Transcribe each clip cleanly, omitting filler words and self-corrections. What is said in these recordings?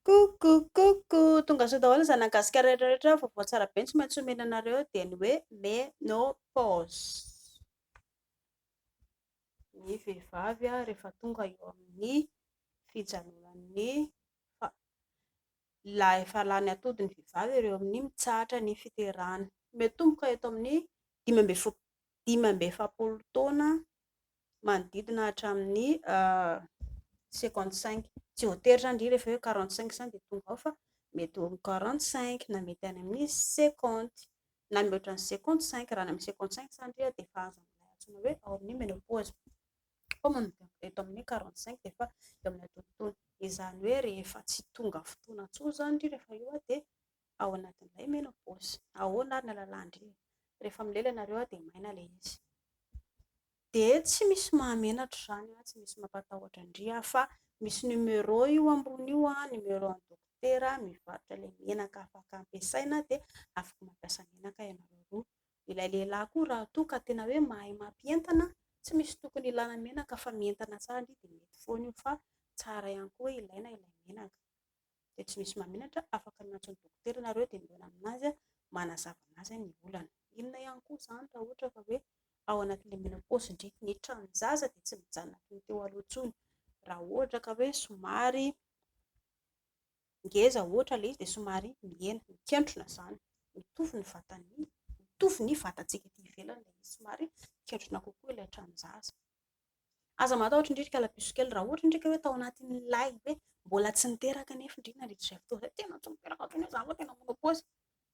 Coucou coucou, tonga soa daholo ny zanak'i Gasikara rehetra rehetra, vaovao tsara be no tsy maintsy omena anareo dia ny hoe ménopause. Ny vehivavy rehefa tonga eo amin'ny fijanonan'ny lahy efa lany atody ny vehivavy eo amin'ny mitsahatra ny fiterahana. Miatomboka eto amin'ny 45 taona manodidina hatramin'ny 55. Tsy voatery izany indrindra rehefa hoe 45 izany dia tonga ao fa mety ho amin'ny 45 na mety any amin'ny 50 na mihoatra ny 55. Raha any amin'ny 55 izany dia efa azo antsoina hoe ao amin'ny ménopause. Fa manomboka eto amin'ny 45 dia efa eo amin'ny antonontonony. Izany hoe rehefa tsy tonga fotoana intsony izany indrindra rehefa eo dia ao anatin'ilay ménopause. Ahoana ary ny alalàndry? Rehefa milela ianareo dia maina ilay izy. Dia tsy misy mahamenatra izany, tsy misy mampatahotra an-dry fa misy numéro io ambony io, numéro an'ny dokotera mivarotra ilay menaka afaka ampiasaina dia afaka mampiasa menaka ianareo roa. Ilay lehilahy koa raha toa ka tena hoe mahay mampientana, tsy misy tokony ilana menaka fa mientana tsara ndry dia mety foana io fa tsara ihany koa ilaina ilay menaka. Dia tsy misy mahamenatra, afaka miantso ny dokotera nareo dia mihaona aminazy manazava anazy ny olana. Inona ihany koa izany raha ohatra ka hoe ao anatin'ilay ménopause ndry ny tranon-jaza dia tsy mijanona toy ny teo aloha intsony. Raha ohatra ka hoe somary ngeza ohatra ilay izy dia somary mihena, mikentrona izany. Mitovy ny vatan'ny, mitovy ny vatantsika aty ivelany ilay izy, somary mikentrona kokoa ilay tranon-jaza. Aza matahotra indrindra kala piso kely raha ohatra indrindra hoe tao anatin'ilay hoe mbola tsy niteraka nefa indrindra nandritra izay fotoana izay tena tsy niteraka intsony aho, za fa tena ménopause.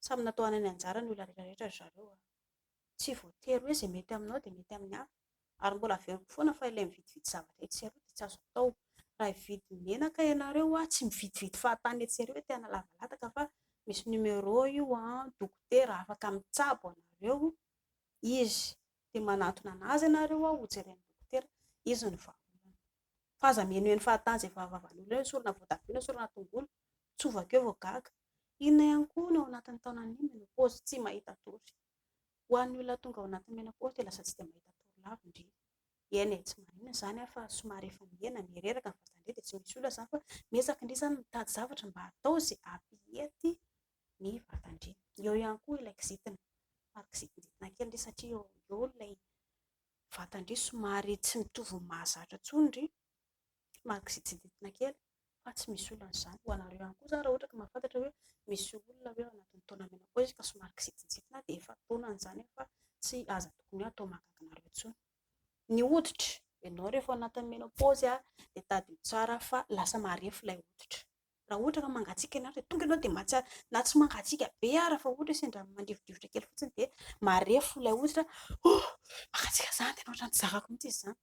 Samy natao hanana ny anjarany ny olona rehetra rehetra ry zareo a. Tsy voatery hoe izay mety aminao dia mety amin'ny hafa. Ary mbola averiko foana fa ilay mividividy zavatra etsy sy eroa dia tsy azo atao. Raha hividy menaka ianareo a, tsy mividividy fahatany etsy sy eroa hoe te hanalava lataka fa misy numéro io a, dokotera afaka mitsabo anareo izy. Dia manantona anazy ianareo aho hojeren'ny dokotera, izy no vahaolana. Fa aza mihenoheno fahatany izay vavavan'olona hoe sorona voatabia na sorona tongolo, tsovaka eo vao gaga. Inona ihany koa ny ao anatin'ny taonan'ny ménopause, tsy mahita tory. Ho an'ny olona tonga ao anatin'ny ménopause dia lasa tsy dia mahita tory lava indrindra. Eny e, tsy maninona izany fa somary efa mihena, miha-reraka ny vatan-dry dia tsy misy olana izany fa miezaka indry izany mitady zavatra mba hatao izay hampihety ny vatan-dry. Eo ihany koa ilay kizitina, somary kizitinjitina kely ndry satria eo eo ilay vatan-dry somary tsy mitovy ny mahazatra intsony ndry, somary kizitinjitina kely fa tsy misy olana izany. Ho anareo ihany koa izany raha ohatra ka mahafantatra hoe misy olona hoe ao anatin'ny taona ménopause izy ka somary kizitinjitina dia efa taonany izany fa tsy aza tokony hoe atao mahagaga anareo intsony. Ny hoditra, ianao rehefa ao anatin'ny ménopause dia tadidio tsara fa lasa marefo ilay hoditra. Raha ohatra ka mangatsiaka ianao dia tonga ianao dia mahatsiaro, na tsy mangatsiaka be ary fa ohatra hoe sendra mandrivodrivotra kely fotsiny dia marefo ilay hoditra, oh! Mangatsiaka izany, tena ohatran'ny tsy zakako mihitsy izy izany.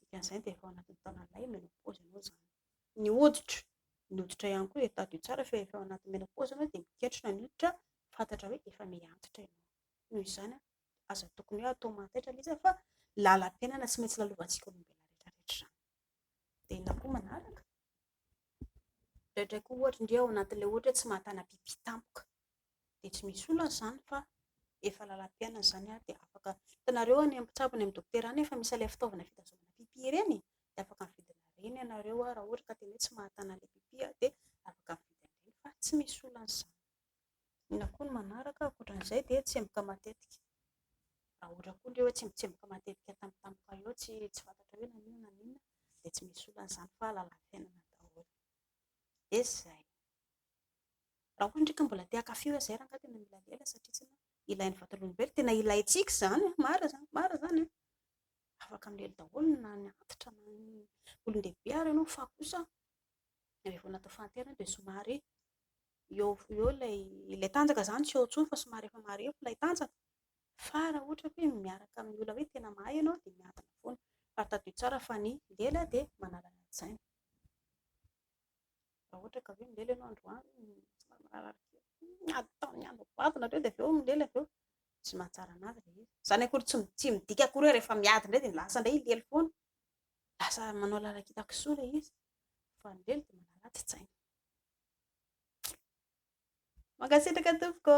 Dikan'izay dia efa ao anatin'ny taonan'ilay ménopause ianao izany. Ny hoditra, ny hoditra ihany koa dia tadidio tsara fa efa ao anatin'ny ménopause ianao dia miketrona ny hoditra, fantatra hoe efa miha-antitra ianao. Noho izany, aza tokony hoe atao mahataitra ilay izy fa lalam-piainana tsy maintsy lalovantsika olombelona rehetra rehetra izany. Dia inona koa manaraka? Indraindray koa ohatra ndry ao anatin'ilay ohatra hoe tsy mahatana pipi tampoka. Dia tsy misy olana izany fa efa lalam-piainana izany dia afaka, hitanareo any amin'ny mpitsabo any amin'ny dokotera any efa misy an'ilay fitaovana fitazomana pipi ireny e! Dia afaka mividy an'ireny ianareo raha ohatra ka tena hoe tsy mahatana an'ilay pipi dia afaka mividy an'ireny fa tsy misy olana izany. Inona koa ny manaraka ankoatran'izay dia tsemboka matetika. Raha ohatra koa ndry hoe tsembotsemboka matetika tampotampoka eo tsy tsy fantatra hoe naninona naninona dia tsy misy olana izany fa lalam-piainana daholo. Dia izay. Raha ohatra ndry ka mbola te hankafy hoe izay rangahy tena mila lela satria tsy ilain'ny vatan'olombelona, tena ilaintsika izany, marina izany, marina izany an. Afaka milely daholo na ny antitra na ny olon-dehibe ary ianao fa kosa rehefa natao fahanterana dia somary eo eo ilay ilay tanjaka izany tsy eo intsony fa somary efa marefo ilay tanjaka. Fa raha ohatra hoe miaraka amin'ny olona hoe tena mahay ianao dia miadana foana. Ary tadidio tsara fa ny lela dia manala ny adi-tsaina. Raha ohatra ka hoe milela ianao androany, somary marary kely, miady tamin'ny andro vady nareo dia avy eo milela avy eo, tsy mahatsara an'azy ilay izy. Izany akory tsy midika akory hoe rehefa miady indray dia lasa indray hilely foana. Lasa manao lalan-kitan-kisoa ilay izy. Fa ny lelo dia manala adi-tsaina. Mankasitraka tompoko.